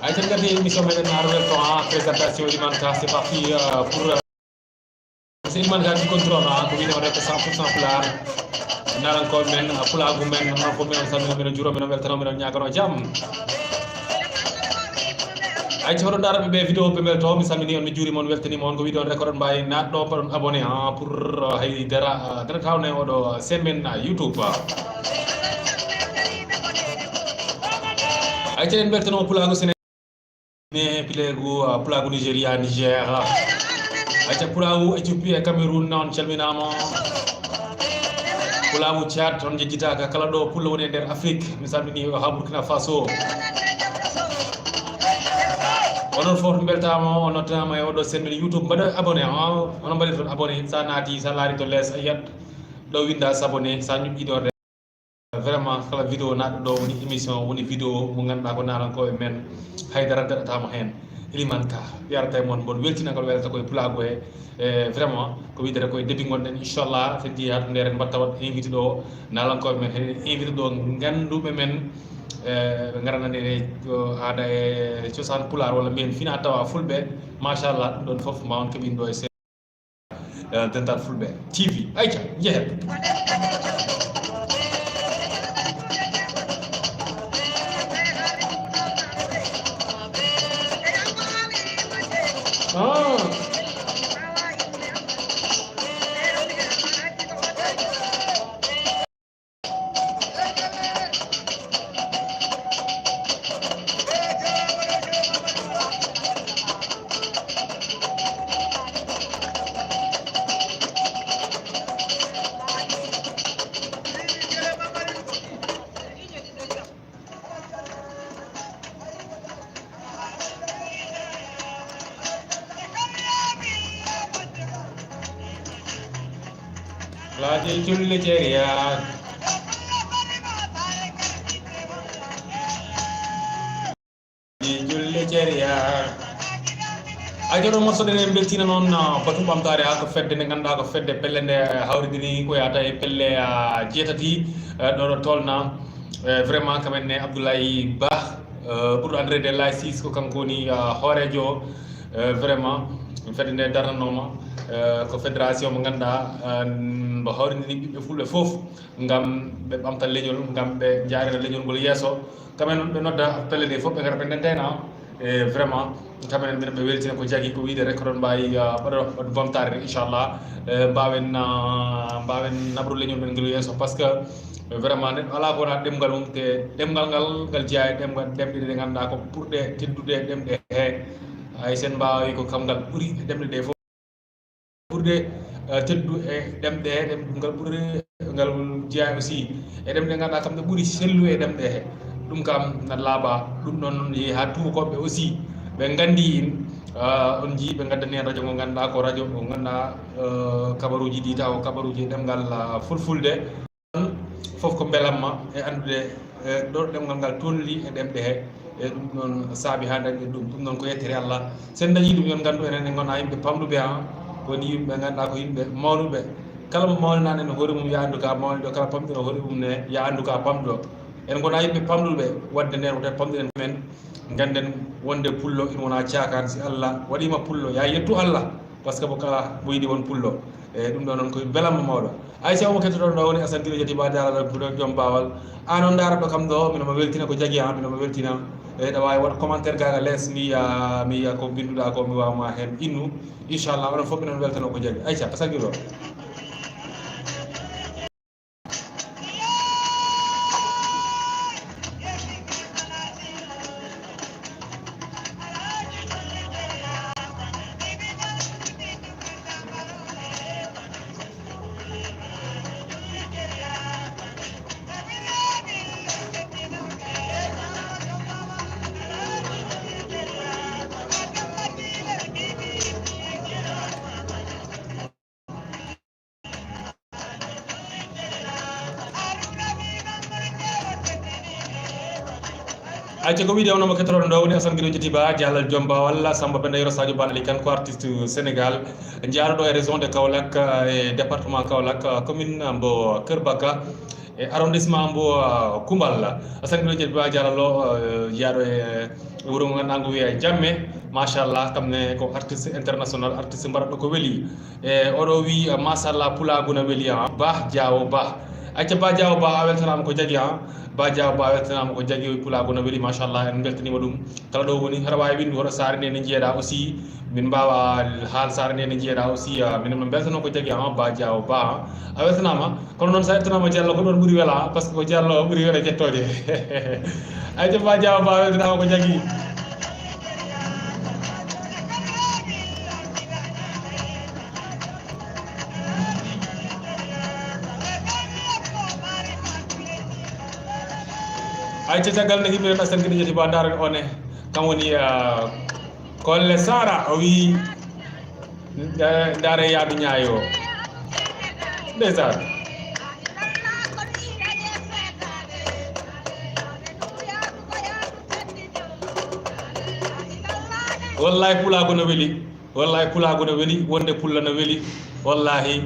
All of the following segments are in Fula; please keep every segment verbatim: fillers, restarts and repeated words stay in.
Ay, tan gati émission meɗen Arwel Temps, présentation Iliman Ka, c'est parti, euh, pour, euh, c'est Iliman Ka qui contrôle, hein, ko wiyde waɗata cent pour cent Pulaar. Naalankooɓe men, Pulaagu men, Naalankooɓe men, on salmino, miɗo juuro, miɗo weltano, miɗo ñaagano jam. Ay, hoto ndaara ɓe ɓe vidéo ɓe mbelto, mi salmini on, mi juurima on, weltanima on, ko wiyde on rek oɗon mbaawi naatɗo, mbaɗon abonné, hein, pour, euh, hay dara, euh, dara tawne oɗo semaine, euh, YouTube. Ay, en mbeltano Pulaagu Sénégal. Ne Pulaagu, uh, Pulaagu Nigeria, Niger. Acca Pulaagu Éthiopie e Cameroun, on calminaama. Pulaagu Tchad, on jejjitaaka, kala ɗo Pullo woni e nder Afrique, mi salmini haa Burkina Faso. Onon fof mbeltaama, on noddanaama e oɗo semaine YouTube. Mbaɗa abonné, ah, onon mbaɗi toon abonné, sa naati, sa laari to les, a yiyat ɗo winda s'abonner, sa ñuɗɗi ɗo. Vraiment, kala vidéo naatɗo ɗo woni émission, woni vidéo mo ngannduɗaa ko naalankooɓe men, haydara daɗataama heen. Iliman Ka, yarata e mon, mboɗo weltina ko welata koye Pulaagu he. E, vraiment, ko wiyde rek koye début ngonɗen, inchallah, so heddi haa to nderen mbaɗta waɗ invité ɗo, naalankooɓe men, he invité ɗo ngannduɓe men, e, ɓe ngara nani e, o, aada e cosaan Pulaar, walla mbiyen fina tawa Fulɓe, machallah, ɗum ɗon fof ma on keɓin ɗo e eh, Dental Fulɓe T V. Ayca, njehen. Ah. Laaji julli ceriya. Julli ceriya. Ay, joɗo morso ɗen en beltina noon, ah, batu ɓamtaare, ah, ko fedde nde ngannduɗaa ko fedde pelle nde, ah, hawridini ko yahata e pelle, ah, jeetati, ah, ɗo ɗo tolna. Eh, vraiment, kamen ne Abdoulaye Ba, eh, ɓurɗo anndireede Laye Ciss, ko kanko woni, ah, hooreejo, eh, vraiment, fedde nde darnanooma, eh, ko fédération mo ngannduɗaa, eh, mbo hawrindini ɓiɓɓe Fulɓe fof ngam ɓe ɓamta leñol, ngam ɓe njaarira leñol ngol yeeso. Kamen noon ɓe nodda pelle ɗe fof, ɓe ngara ɓe ndentayna. E vraiment, kamen en mbiɗa ɓe weltina ko jagi, ko wiyde rek ko ɗon mbaawi, ah, mbaɗa waɗ bamtaare, inchallah. Eh, mbaawen, ah, mbaawen naɓru leñol men ngel yeeso, par ce que, eh, vraiment, neɗɗo alaa ko wonaa ɗemngal mum, te ɗemngal ngal, ngal jeyaa e ɗemngal, ɗemɗe ɗe ngannduɗaa ko ɓurɗe teddude e ɗemɗe he. Hay sen mbaawi ko kam ngal ɓuri e ɗemɗe ɗe fof. Ɓurɗe, eh, teddu e ɗemɗe he, ɗemɗe ngal ɓuri, ngal jeyaa aussi e ɗemɗe ngannduɗaa kam ɗe ɓuri sellu e ɗemɗe he. Ɗum kam na laaɓa, ɗum ɗon noon yehi haa tuubakooɓe aussi. Ɓe nganndi in, ah, on njii ɓe ngaddani en radio ngo ngannduɗaa ko radio ngo ngannduɗaa, eh, kabaruuji ɗi taw ko kabaruuji e ɗemngal, ah, fulfulde. Fof ko mbelamma e anndude, eh, ɗo ɗemngal ngal tolni e ɗemɗe he. E ɗum noon saabi haa dañɗen ɗum. Ɗum noon ko yettere Allah. Sen dañii ɗum, yon nganndu enen en ngonaa yimɓe pamɗuɓe, han. Ko woni yimɓe ngannduɗaa ko yimɓe mawnuɓe. Kala mo mawninaani en hoore mum, yo anndu ka mawni ɗo. Kala pamɗino hoore mum ne, yo anndu ka pamɗo. En ngonaa yimɓe pamɗuɓe, waɗde nden wota pamɗiren men. Ngannden wonde pullo ina wonaa caakaan. Si Allah waɗiima pullo, yo a yettu Allah. Par ce que mo kala mo yiɗi won pullo. E ɗum ɗo noon ko belamma mawɗo. Aysa, omo kettoɗon ɗo woni Assane Guiro Jati Ba Diallo, ɗo joom baawal. Aan on ndaara ɗo kam ɗo, mino mo weltina ko jagi, aan mino mo weltina. E ɗa waawi waɗ commentaire gaaga les, mi yiya, mi yiya ko mbinnduɗaa ko, mi waawa ma heen innu. Inchallah, onon fof minon weltano ko jagi. Aysa, Assane Guiro. Acca, ko wiide on, omo kettoɗon ɗo woni Assane Guiro Jati Ba, Diallo Joom Bawal, Samba Penda Yero Sadio Ba Ali Kane, ko artiste Sénégal, jaaruɗo e région de Kaolack, eh, e département Kaolack, eh, commune mbo Kër Baka. e arrondissement mbo uh, Koumbal. Sanki ɗo jeɗ Ba Diallo uh, jeyaaɗo e wuro ngo ngannduɗaa ngo wiyee Jamme. Machallah, kam ne ko artiste international, artiste mbaɗaɗo ko weli. E oɗo wi uh, machallah, pulaagu na weli, ah, Ba Diawo Ba. Acca Ba Diawo Ba, a weltanaama ko jagi, ah. Ba Diawo Ba, a weltanaama ko jagi, o wi pulaagu na weli, machallah, en mbeltaniima ɗum. Kala ɗo woni, haɗa waawi winndu hoto saare nde ne njiyeɗaa aussi, min mbaawa haal saare nde ne njiyeɗaa aussi, ah, minen min mbeltano ko jagi, ah, Ba Diawo Ba, ah. A weltanaama. Kono noon, so a ƴettanaama Diallo, ko ɗoon ɓuri wela, par ce que ko Diallo ɓuri wela ƴettoode. Ay, jom Ba Diawo Ba, weltanaama ko jagi. Ay, ca caggal ne, yimɓe ɓe ɓe sanki ɗo ƴetti Ba, ndaaren o ne, kam woni, ah, Kolle Sara, o wi, eh, ndaare Yaadu Ñaayo. Ndeysaan. Wallahi, pulaagu no weli. Wallahi, pulaagu no weli. Wonde pulla no weli. Wallahi.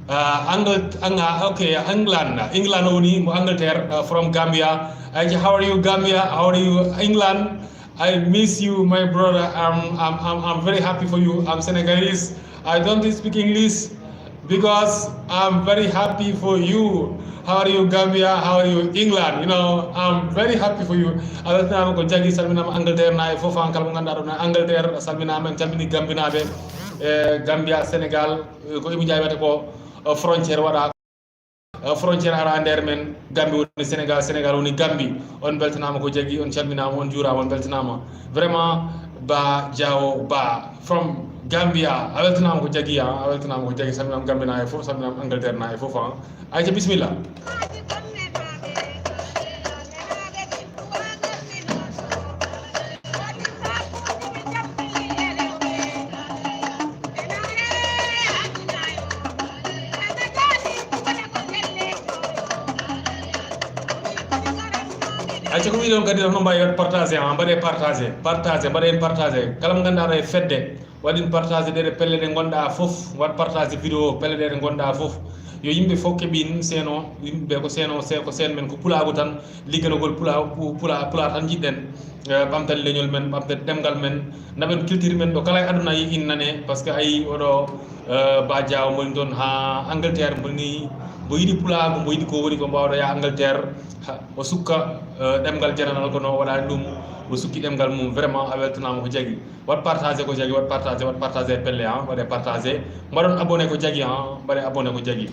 Uh, Angl- Ang- uh, okay, England. England woni mo Angleterre, uh, from Gambia. Uh, how are you, Gambia? How are you, England? I miss you, my brother. I'm, I'm, I'm, I'm very happy for you. I'm Senegalese. I don't speak English because I'm very happy for you. How are you, Gambia? How are you, England? You know, I'm very happy for you. A weltanaama ko jagi, salminaama Angleterre naaɓe fof, aan kala mo ngannduɗaa ɗo na Angleterre, salminaama, en calmini Gambinaaɓe, e Gambia, Sénégal, eh, ko Ibu Njaay wiyata ko, eh, frontière waɗa. Eh, frontière ara nder men, Gambie woni Sénégal, Sénégal woni Gambie. On beltanaama ko jagi, on calminaama, on juuraama, on beltanaama. Vraiment, Ba Diawo Ba from Gambia, a weltanaama ko jagi, ah, a weltanaama ko jagi, salminaama Gambie naaɓe fof, salminaama Angleterre naaɓe fof, ah. Ayca, bisimilla. Ayca, ko wiɗon kadi, hono mbawi waɗ partage, ha mbaɗe partage, partage, mbaɗen partage. Kala mo ganduɗa e fedde, waɗin partage ɗeɗe pelle ɗe gonɗa fof, waɗ partage vidéo pelle ɗe ɗe gonɗa fof. Yo yimɓe fof keɓin seno, yimɓe ko seno, se ko sen men ko pulagu tan, ligganogol pula, pu-, pula, pula tan jiɗɗen. Eh, ɓamtan leñol men, ɓamtan ɗemgal men, naɓen culture men ɗo kala e aduna yi in nane, parce que ayi oɗo, eh, Ba Diaw moni toon ha Angleterre, moni mbo yiɗi pulagu, mbo yiɗi ko woni ko mbawɗo ya Angleterre, ha, o sukka, eh, ɗemgal jananal kono o waɗani ɗum, o sukki ɗemgal mum, vraiment a weltanama ko jagui. Waɗ partage ko jagui, waɗ partage, waɗ partage e pelle, ha, waɗe partage. Mbaɗon abonné ko jagui, ha, mbaɗe abonné ko jagui.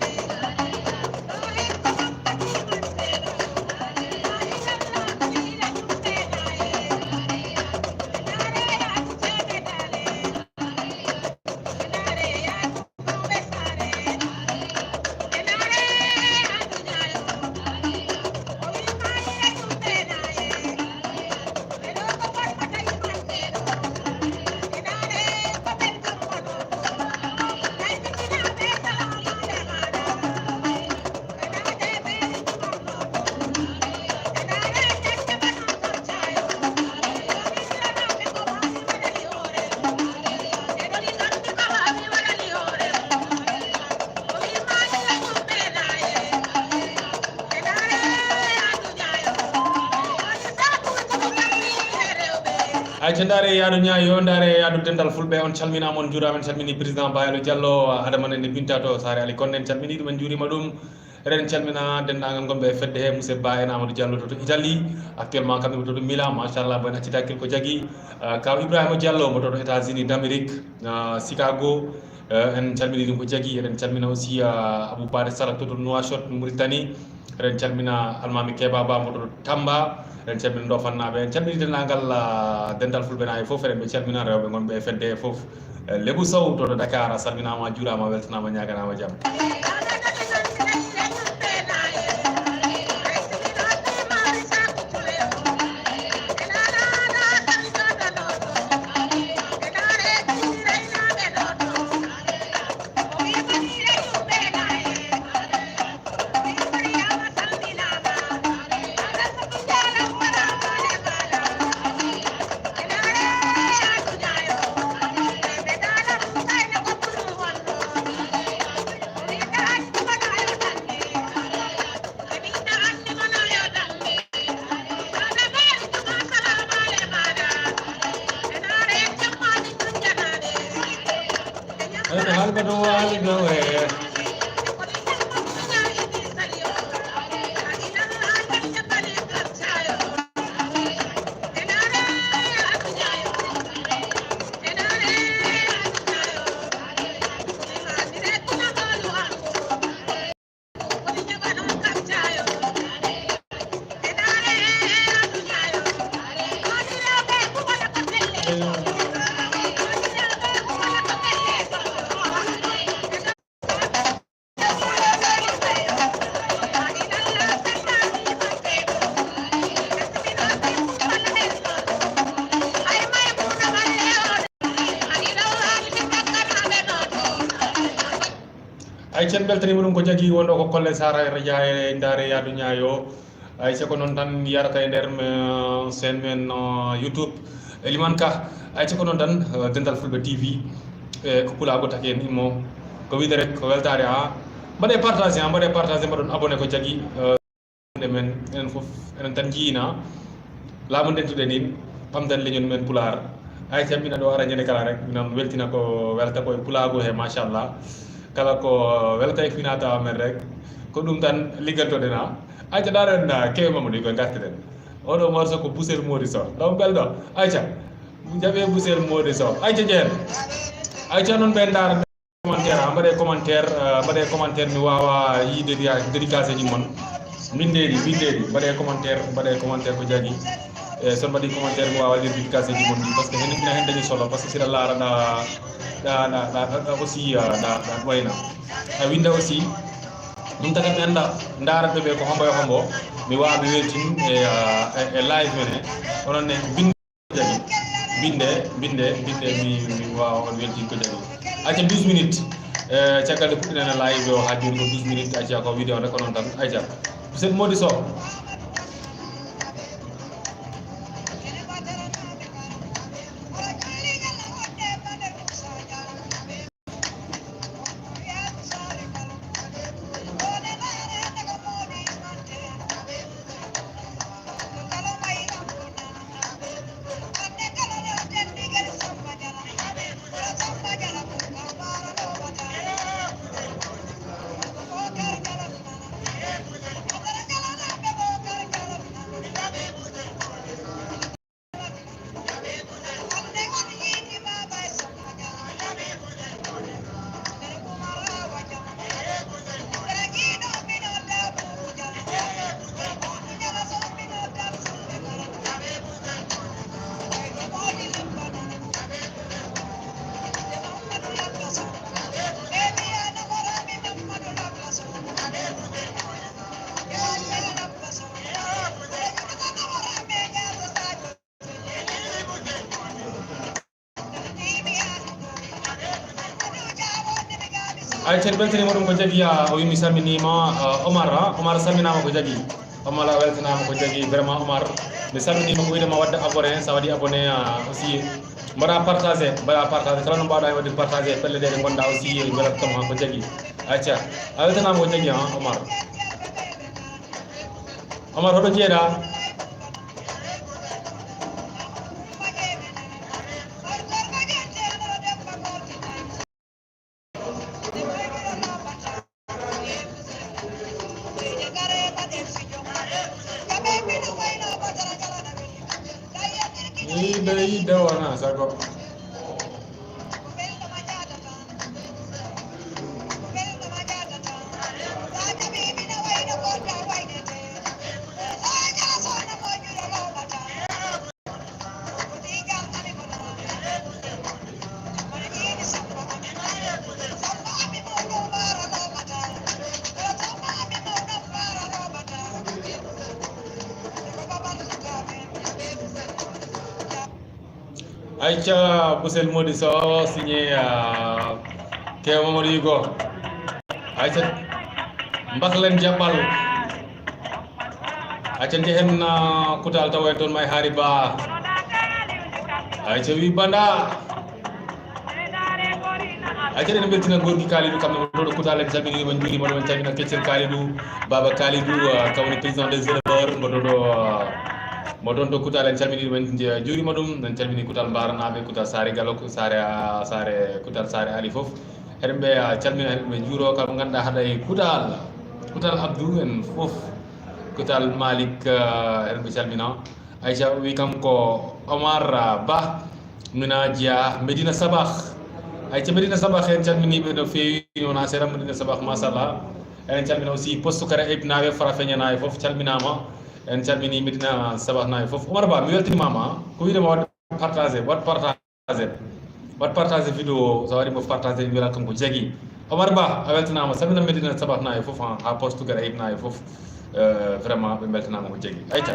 Ayca, ndaare yaadu ñaayo, ndaare yaadu dental fulɓe, on calminaama, on njuuraama, en calmini président Bayalo Diallo, Adama Nene Binta to Saare Ali Konde, en calmini ɗum, en njuurima ɗum. Eɗen calmina denndaangal gonɓe e fedde he, Mousse Ba en, Amadou Diallo to, to Italie, actuellement kamɓe to, to Milan, machallah, bon accidakil ko jagui, ah, kaw Ibrahima Diallo mo to, to États-Unis d'Amérique, ah, Chicago, eh, en calmini ɗum ko jagui, eɗen calmina aussi, ah, Abou Bade Sala to, to Nouakchott, Mauritanie, eɗen calmina Almami Keba Ba mo to, to Tamba, eɗen calmina Ndofannaɓe, en calmini denndaangal, ah, dental fulɓe naaɓe fof, eɗen ɓe calmina rewɓe gonɓe e fedde he fof. Eh, Lebu Sow to, to Dakar, a salminaama, a juuraama, a weltanaama, ñaaganama jam. Halba no waali no e. Ay, cen beltaniima ɗum ko jagi wonɗo ko Kolle Sara e Raja e Ndaare Yaadu Ñaayo. Ay, seko noon tan yarata e nder, eh, seen men, eh, YouTube. Eliman Ka, ay, seko noon tan, eh, Dental Fulɓe T V, eh, ko pulaagu taki en immo. Ko wiide rek, ko weltaare, a. Mbaɗe partage, a, mbaɗe partage, mbaɗon abonné ko jagi, eh, nde men, enen fof, enen tan njiyina. Laamu ndentuɗen in, pamtan leñol men Pulaar. Ay, so mina ɗo ara ñande kala rek, minan weltina ko welta ko e pulaagu he, machallah. Kala ko welta e finata men rek, ko ɗum tan liggantoɗen, a. Ayca, ndaaren, ah, kewe Mamadou ko ngartiɗen. Oɗo morceau ko Busel Mody Sow. Ɗon belɗo. Ayca. Jaɓe Busel Mody Sow. Ayca, jeen. Ayca, noon ɓe ndaar commentaire, ah, mbaɗe commentaire, ah, mbaɗe commentaire, mi waawa yiide dédi-, dédicace ji mon. Mbindeeɗi, mbindeeɗi, mbaɗe commentaire, mbaɗe commentaire ko jagi. E so mbaɗi commentaire, mi waawa lire dédicace ji mon ɗi, parce que heen ina heen dañi solo, parce que sira laara ɗa, ɗa, ɗa, ɗa, ɗa, ɗa aussi, ah, ɗa, ɗa wayna. A winda aussi. Ɗum taka mi annda, ndaara ɓe ɓe ko hombo e hombo. Mi waawa mi weltin e, ah, e, e live men he. Onon ne, mbin-, jagi. Mbinde, mbinde, mbinde, mi, mi waawa on weltin ko jagi. Acca douze minutes. Eh, caggal nde puɗɗiɗen e live o haa jooni ko douze minutes. Acca ko vidéo nde ko noon tan. Acca. Sen Mody Sow. Ay, cer beltaniima ɗum ko jagiya, o wi mi salminiima, uh, Omar, ah, Omar salminaama ko jagi. Omar a weltanaama ko jagi, vraiment Omar. Mi salminiima ko wiide ma wadde abonné, sa waɗi abonné, ah, aussi mbaɗa partagé, mbaɗa partagé, kala no mbaɗa e waɗde partagé, pelle ɗe ɗe ngonɗa aussi e belat kam ha ko jagi. Acca, a weltanaama ko jagi, ah, Omar. Omar, hoɗo jeeɗa? Yidde, yidde wona sago. Ayca, Busel Mody Sow signé, ah, Kew Mamadou Yigo. Ayca, mbaklen jaɓɓal. Ayca, njehen, ah, Kutal tawa en toon may Hari Ba. Ayca, wi banda. Ayca, eɗen mbeltina gorki Kalidou, kamɓe ɗo ɗo Kutal, en calminiima, en njuuriima ɗum, en calmina Keccel Kalidou, Baba Kalidou, ah, kawni président des éleveurs, mbo ɗo ɗo, ah, mbo ɗon to Kutal, en calminiima, en nje-, njuuriima ɗum, en calmini Kutal Mbaranaaɓe, Kutal Saare Galo, Saare, ah, Saare, Kutal Saare Ali fof. Eɗen ɓe calmina, eɗen ɓe juuro, kamɓe ngannduɗaa haɗa e Kutal, Kutal Abdou en fof, Kutal Malik, eh, eɗen ɓe calmina. Aïcha wi kam ko Omar, ah, Ba, mina jeya Medina Sabah. Aïcha Medina Sabah en calminiiɓe no feewi, wona seeɗa Medina Sabah, machallah. Eɗen calmina aussi poste Kara Ibnaaɓe, Farafeñenaaɓe fof calminaama. En calmini Medina Sabah naaɓe fof. Omar Ba, mi weltinimaama. Ko wiide ma waɗ partage, waɗ partage. Waɗ partage vidéo o, so waɗi mo partage en welal kam ko jagi. Omar Ba, a weltanaama, salmina Medina Sabah naaɓe fof, ha, ha poste Kara Ibnaaɓe fof. Eh, vraiment, ɓe mbeltanaama ko jagi. Aïcha.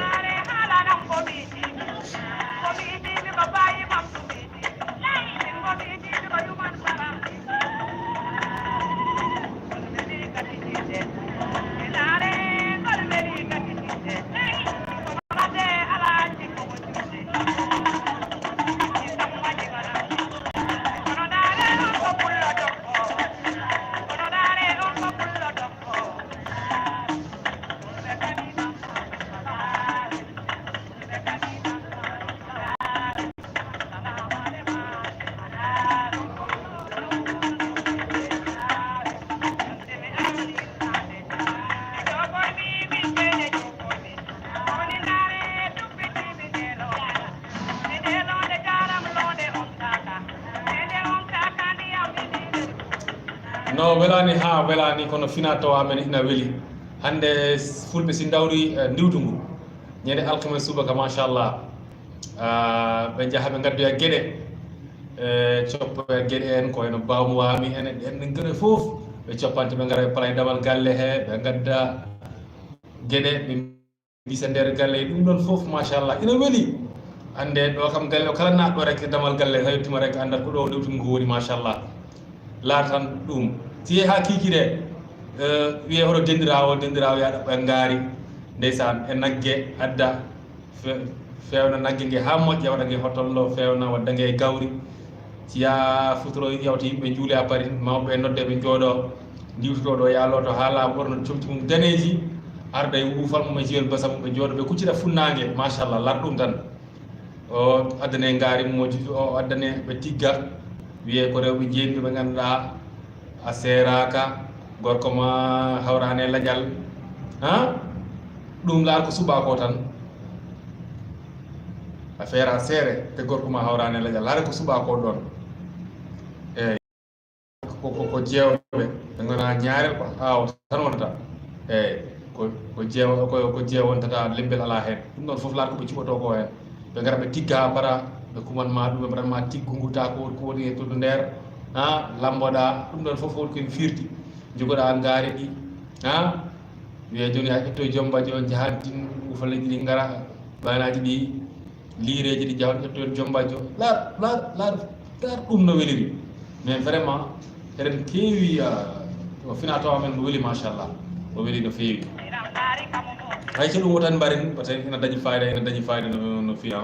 No welaani haa welaani, kono finaa tawa amen ina weli. Hannde fulɓe si ndawri, eh, ndiwdu ngu, ñande alkama subaka, machallah, ah, ɓe njaha ɓe ngaddoya geɗe, eh, coppoya geɗe en, ko wayno bawmi wami en, en, en geɗe fof, ɓe coppante, ɓe ngara ɓe pala e damal galle he, ɓe ngadda geɗe, ɓe mbisa nder galle, ɗum ɗon fof, machallah, ina weli. Hannde ɗo kam galle o, kala naatɗo rek damal galle, so yettima rek, anndat ko ɗo lewtu ngu woni, machallah. Laartan ɗum. Si yehi haa kiikiiɗe, eh, wiyee hoto dendiraawo, dendiraawo yaha ɗaɓɓa ngaari, ndeysaan, e nagge, adda, fe-, feewna nagge nge haa moƴƴa, waɗa nge hotollo, feewna, wadda nge e gawri. Si yaha futuro, yawta yimɓe njuule a pari, mawɓe nodde ɓe njooɗo, ndiwtoto ɗo, yaha looto haa laaɓa, ɓorna comci mum daneeji, arda e wuufal mum e jiwel basa mum, ɓe njooɗo, ɓe kuccita funnaange, machallah, laar ɗum tan. O addane ngaari mum, o ju-, o addane ɓe tigga, wiyee ko rewɓe jeeɗiɗo ɓe ngannduɗaa a seeraaka, gorko ma hawraani e laƴal, ha? Ɗum laar ko suɓaa ko tan. A feera seere, te gorko ma hawraani e laƴal, hara ko suɓaa ko ɗon. Eey. Ko, ko, ko jeewɓe, ɓe ngonaa ñaarel, ko aawo tan wonata. Eey, ko, ko jeewo, ko, ko jeewo wontata, lembel alaa heen. Ɗum ɗoon fof laata ko ɓe cuɓotoo ko heen. Ɓe ngara ɓe tigga haa para, ɓe kuman ma ɗum, ɓe mbaɗan ma tiggu ngu, ta ko, ko woni e to, to nder, ha, lamboɗaa. Ɗum ɗoon fof woni ko ene firti. Njogoɗaa ngaari ɗi, ha, wiyee jooni a ƴettoy jombajo, njahaa tin, ufa leƴƴi ɗi ngara, baanaaji ɗi, liireeji ɗi jahon ƴettoyon jombajo. Laar, laar, laar, laar ɗum no weliri. Mais vraiment, eɗen keewi, ah, o fina tawa men no weli, machallah. O weli no feewi. Hay so ɗum o tan mbarin, parce que ina dañi fayida, ina dañi fayida no, no feewi, ah.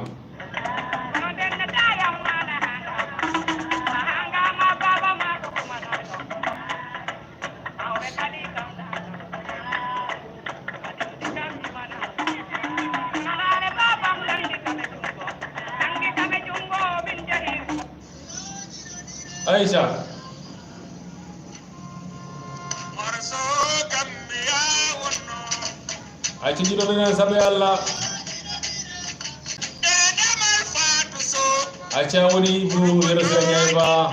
Aïcha. Aïcha, jiɗo ɓe nana sabe Allah. Aïcha woni Ibou Yero Sira Ndiaye Ba.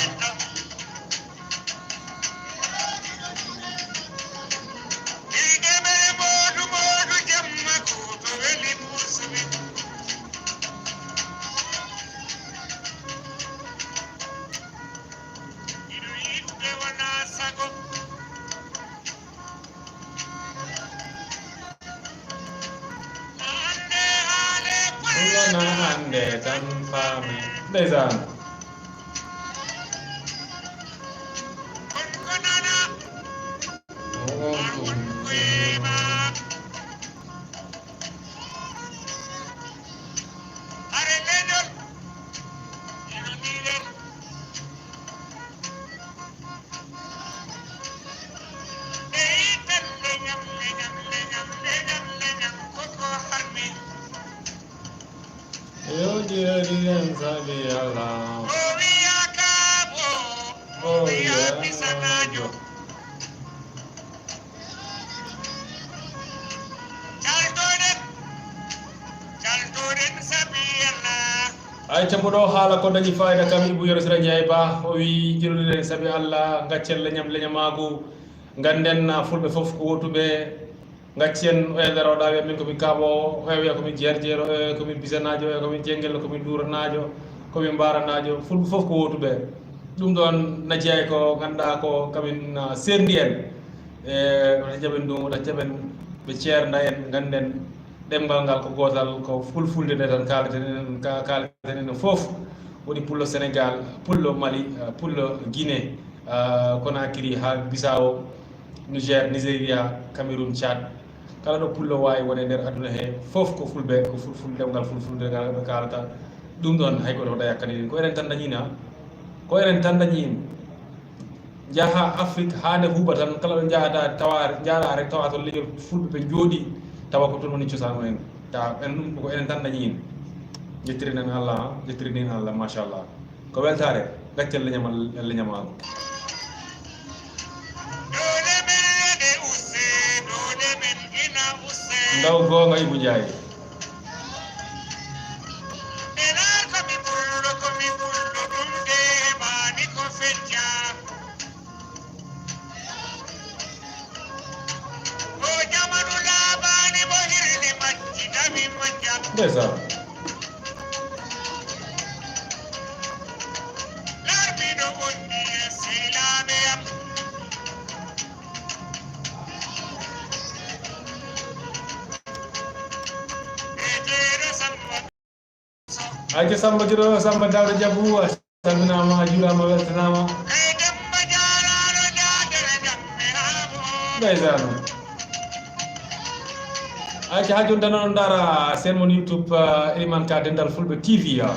Wona hannde tan faami. Ndeysaan. Yo jeri en sabi Allah. O wiya ka bo, o wiya Ay, tembo ɗo haala ko dañi fayida kam, Ibou Yero Sira Ndiaye Ba, o wi jiɗuɗen sabi Allah, gaccen leñam leñamaagu, ganden, ah, fulɓe fof ko wotuɓe, gaccen, o e nder o ɗawi, min ko mi kaabo, o e wiya ko mi jeerjeero, o e ko mi bisanaajo, o e ko mi jengel, ko mi duuranaajo, ko mi mbaranaajo, fulɓe fof ko wotuɓe. Ɗum ɗon na jeeya ko ganduɗa ko kamin, ah, serndi en. E, wata jaɓen ɗum, wata jaɓen ɓe ceernda en, ganden ɗemngal ngal ko gootal, ko fulfulde nde tan kaaleten enen, ka-, kaaleten enen fof. Woni pullo Sénégal, pullo Mali, eh, pullo Guinée, eh, Conakry, haa Bissau, Niger, Nigeria, Cameroun, Tchad. Kala ɗo pullo waawi wone nder aduna he, fof ko fulɓe, ko ful-, ful-, ɗemngal fulfulde ngal ɓe kaalata. Ɗum ɗon hay gooto wota yakkani en. Ko enen tan dañi na? Ko enen tan dañi en. Njaha Afrique haa nde huuɓa tan, kala ɗo njahata tawa, njahaɗa rek tawa toon leñol fulɓe ɓe njooɗi, tawa ko toon woni cosaan mumen. Tawa ɓen ɗum ko enen tan dañi en. Njettirinen Allah, njettirinen Allah, machallah. Ko weltaare, gaccen leñamal, leñamaagu. Ndaw goonga Ibou Ndiaye. Ndeysaan. Ayca Samba Giro, Samba Daouda Diabou, a salminaama, a juuraama, a weltanaama. Ndeysaan. Ayca, haa jooni tan oɗon ndaara seen mon YouTube, eh, Elimane Ka Dental Fulɓe T V, ah.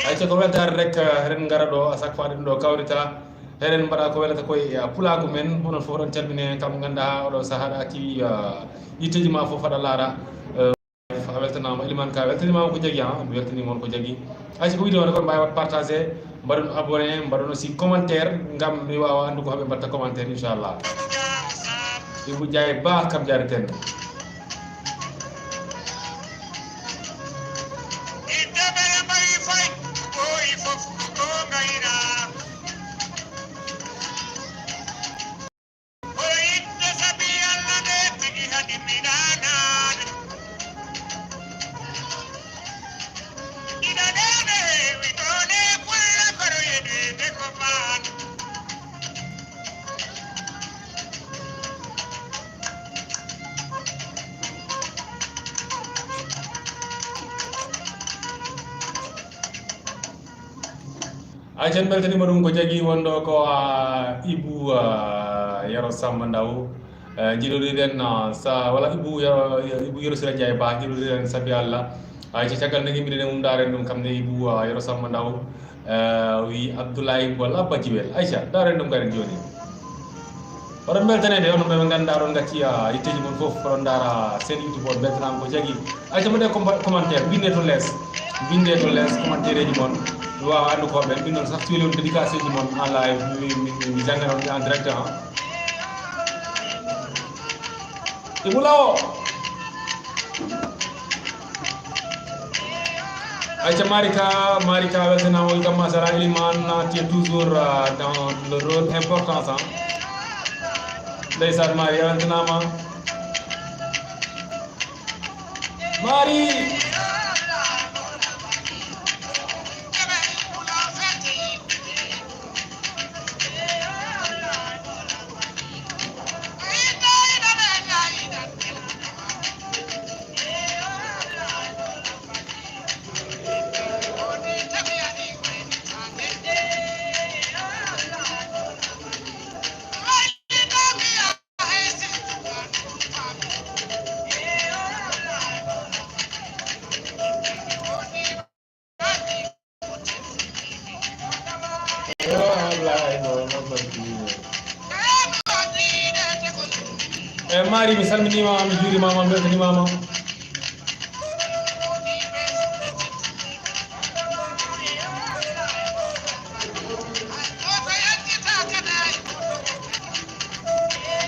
Ayca, ko weltaare rek, eh, eɗen ngara ɗo, à chaque fois ɗum ɗo kawrita. Eɗen mbaɗa ko welata koye, eh, pulaagu men, onon fof oɗon calmine, kam ngannduɗaa oɗo sahaa ɗa kewi, eh, yitteeji ma fof aɗa laara, eh, A weltanaama, Elimane Ka weltaniima ko jagi, ah, mi weltaniima on ko jagi. Hay so ko wiide on ko mbaawat partager, mbaɗon abonné, mbaɗon aussi commentaire, ngam mi waawa anndu ko haɓe mbaɗta commentaire, inchallah. Ibou Ndiaye Ba kam jaareten. Ayca, en mbeltaniima ɗum ko jagi wonɗo ko, ah, Ibou, ah, Yero Samba Ndaw. Eh, jiɗoriɗen, ah, sa, wala Ibou Yero, Ibou Yero Sira Ndiaye Ba, jiɗoriɗen sabi Allah. Ayca, caggal nde ngimmiɗen e mum, ndaaren ɗum kam ne Ibou, ah, Yero Samba Ndaw. Eh, wi Abdoulaye Mbola Badiwel. Ayca, ndaaren ɗum kadi jooni. Oɗon mbeltaneede, onon ɓe ɓe ngannduɗaa oɗon ngacci, ah, yitteeji mon fof, oɗon ndaara seen YouTube, on mbeltanaama ko jagi. Ayca, mbaɗee compa-, commentaire, mbinde to les, mbinde to les commentaire eji mon. Mi waawa anndu ko ɓen, min noon sax cuuli on dédicace eji mon en live, mi, mi, mi, mi janngana on en direct, ah. Ibou Lawo. Ayca, Marika, Marika, weltanaama, welcome, masala, Elimane, tu es toujours, euh, dans le rôle important, ça. Ndeysaan, Mari, weltanaama. Mari. E Mari, mi salminiima, mi juuriima, mi mbeltaniima.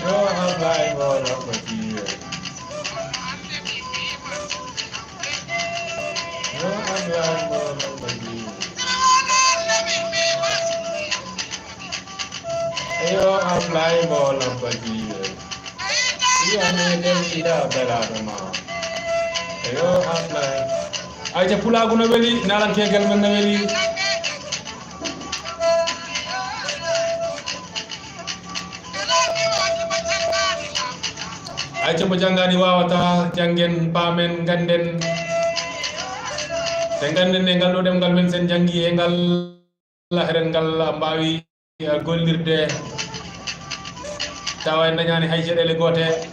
Yo, Ablaye Mboolo ko jiiye. Eyo, Ablaye Mbow Labba Jiibe. Iya, mi ɗen ida belaɗo ma. Eyo, Ablaye. Ayca, pulaagu no weli, naalankegel men no weli. Ayca, mo janngaani waawata, janngen, paamen, ngannden. Te ngannden e ngal ɗo ɗemngal men, sen janngi e ngal, heren ngal mbaawi gollirde, tawa en dañaani hay jeɗeele goote.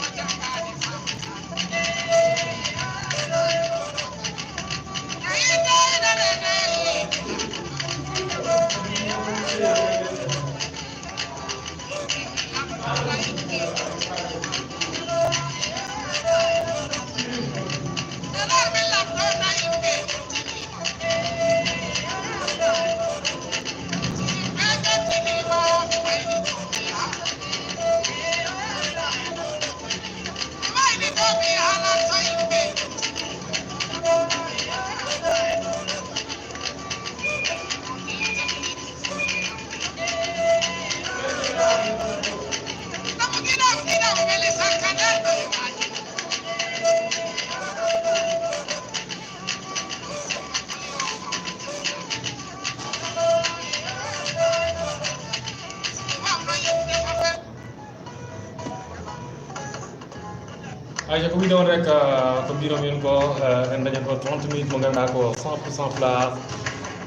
Ayca, ko wiide on rek, ah, ko mbinomi on ko, eh, en dañat ɗo trente minutes mo ngannduɗaa ko cent pour cent pulaar.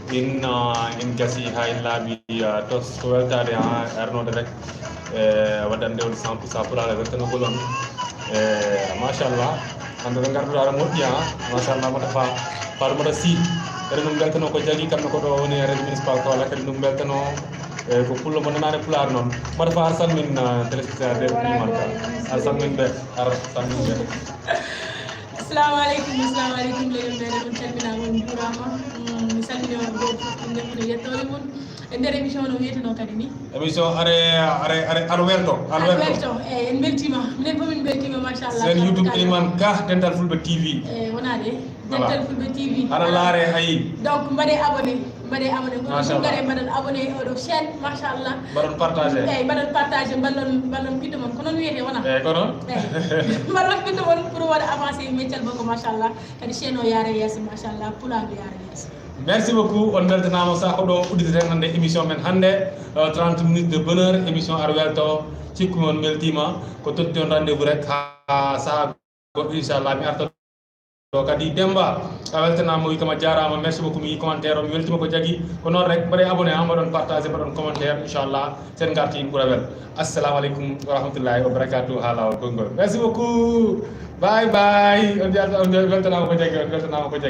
In, ah, en gasi haa en laaɓi, ah, tos ko weltaade, ah, arnoode rek, eh, waɗande on cent pour cent pulaar e weltanogol on. Eh, machallah. Hannde ɓe ngarduɗo ara moƴƴi, ah, machallah, mata fa, Fatoumata Sy. Eɗen ɗum mbeltano ko jagi, kamɓe ko ɗo woni e réseau municipal Kaolack, eɗen ɗum mbeltano, eh, ko pullo mo nanaade pulaar noon. Mata fa, ar salmin, ah, téléspectateur Elimane Ka. Ar salmin ɓe, ar salmin ɓe. Assalamu aleykum, assalamu aleykum, leñol meɗen, on calminaama, on njuuraama. Mm, mi salmini on gooto fof, innde mum e yettoode mum. E nder émission no wiyeteno kadi ni? Émission are, are, are, ar welto, ar welto. Ar welto, eh, en mbeltiima. Minen fof min mbeltiima, machallah. Sen YouTube Elimane Ka, Dental Fulɓe T V. Eh, wonaa de, voilà. Dental Fulɓe T V. Aɗa laare, ayi. Donc, mbaɗee abonné. Mbaɗee abonné. Kono machallah. Ɗum ngaree mbaɗon abonné e oɗo chaîne, machallah. Mbaɗon partagé. Eeyi, mbaɗon partagé, mballon, mballon ɓiɗɗo mon. Ko noon wiyetee, wonaa? Eeyi, ko noon. Eeyi. Mballon ɓiɗɗo mon pour waɗa avancé meccal makko, machallah. Kadi chaîne o yaara yeeso, machallah. Pulaagu yaara yeeso. Merci beaucoup. On mbeltanaama. Saha ko ɗo udditeten hannde émission men hannde, euh, trente minutes de bonheur, émission Ar Welto. Cikku mi on mbeltiima. Ko totti on rendez-vous rek haa saha goɗɗo, inchallah, mi arta ɗo kadi. Demba, a weltanaama, wi kam a jaaraama, merci beaucoup, mi yii commentaire o, mi weltiima ko jagi. Ko noon rek, mbaɗee abonné, haa mbaɗon partagé, mbaɗon commentaire, inchallah, sen ngarti pour awel. Assalamu aleykum wa rahmatullahi wa barakatuh, haa laawol konngol. Merci beaucoup. Bye bye. On jaa-, on weltanaama ko jagi, on weltanaama ko jagi.